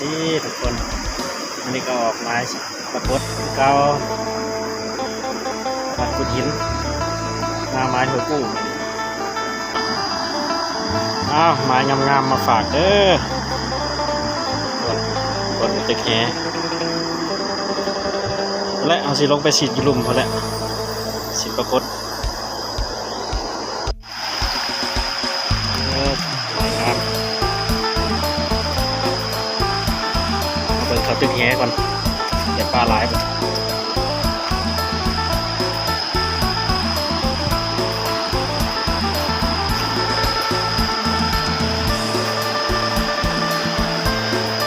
ນີ້ທຸກຄົນ ອັນນີ້ກໍອອກໝາຍປາກົດຄືເກົ່າ ມາຂຸດຫີນ ມາໝາຍຫ້ວຍກູ້. ອ້າວ ໝາຍງາມໆມາຝາກເດີ ຄົນຕຶກແຫ ແລະ ເຮົາຊິລົງໄປສີດຢູ່ລຸ່ມພຸ້ນແຫຼະ ສີດປາກົດ. ເອີ ສວຍງາມ ມາເບິ່ງເຂົາຕຶກແຫກ່ອນ ໄດ້ປາຫຼາຍບໍ່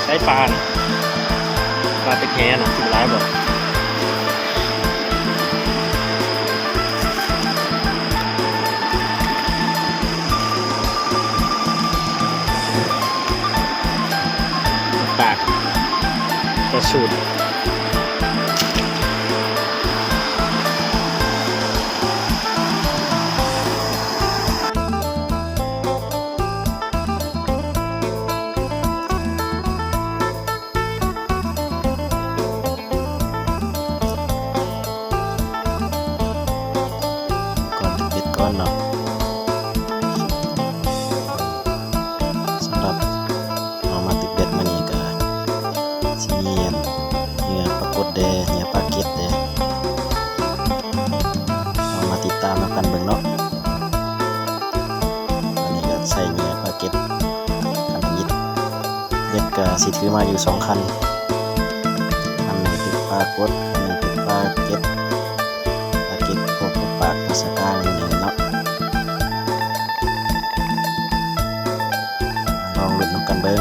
ໄດ້ປານະ ປາຕຶກແຫນະ ກິນຫຼາຍບໍ່? ປາກປາສູດ ກ່ອນຕຶກເບັດກ່ອນເນາະ ສຳລັບເຮົາມາຕຶກເບັດມື້ນີ້ກະຊິມີອັນເຫຍື່ອປາກົດແດ່ ເຫຍື່ອປາເກັດແດ່ ເຮົາມາຕິດຕາມນຳກັນເບິ່ງເນາະ. ອັນນີ້ກະໃສ່ເຫຍື່ອປາເກັດ ຄັນທຳອິດ ເບັດກະຊິຖືມາຢູ່ສອງຄັນ ຄັນໜຶ່ງຕິດປາກົດ ຄັນໜຶ່ງຕິດປາເກັດ ປາເກັດ ພວກປາກ ປາສະກາງ ນີ້ເນາະ ລອງລຸ້ນນຳກັນເບິ່ງ.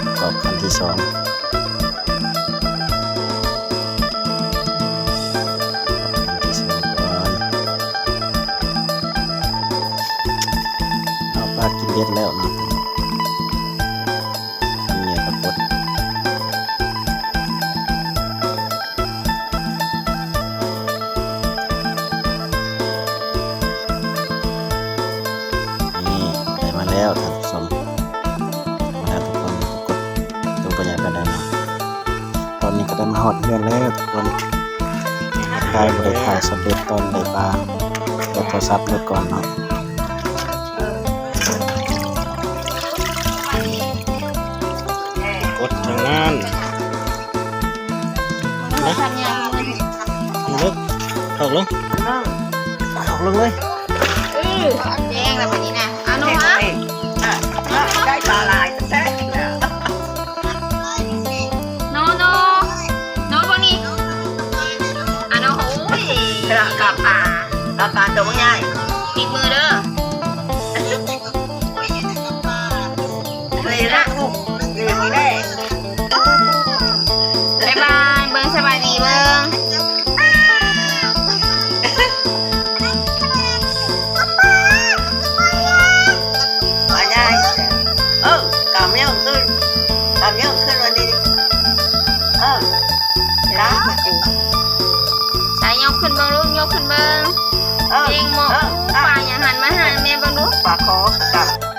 ປະກອບຂັ້ນທີສອງ ຂັ້ນທີສອງກ່ອນ ເອົາປາກິນເບັດແລ້ວເນາະ ເຫຍື່ອປາກົດ ນີ້ ໄດ້ມາແລ້ວທ່ານຜູ້ຊົມ ມາແລ້ວທຸກຄົນ ປາກົດ ໂຕບໍ່ໃຫຍ່ປານໃດເນາະ ຕອນນີ້ກໍໄດ້ມາຮອດເຮືອນແລ້ວທຸກຄົນ ຖ່າຍບໍ່ໄດ້ຖ່າຍສຳເລັດຕອນໄດ້ປາ ແບດໂທລະສັບເບິດກ່ອນເນາະ. ກົດທາງນັ້ນ ນະ ເລິກ ຖອກລົງ ຖອກລົງເລີຍ ເອີ ແຈ້ງແລ້ວບັດນີ້ນະ ອາໂນ ອະ ໄດ້ປາຫຼາຍແທ້ ໂນ ໂນ ໂນ ເບິ່ງນີ້ ອາໂນ ໂອ້ຍ ກະປາ ກະປາໂຕໃຫຍ່ ຕິດມືເດີ. ບາຍບາຍ ເບິ່ງ ສະບາຍດີເບິ່ງ ບາຍບາຍ ເອີ ກຳຍົກຂຶ້ນ ກຳຍົກຂຶ້ນ ວັນນີ້ ເອີ ລາ ໃສ່ຍົກຂຶ້ນເບິ່ງລູກ ຍົກຂຶ້ນເບິ່ງ ເອີ ເກັ່ງໝໍ້ ເອີ ປາຫຍັງຫັ້ນ ມາຫາແມ່ເບິ່ງດູ ປາຄໍ ກຳ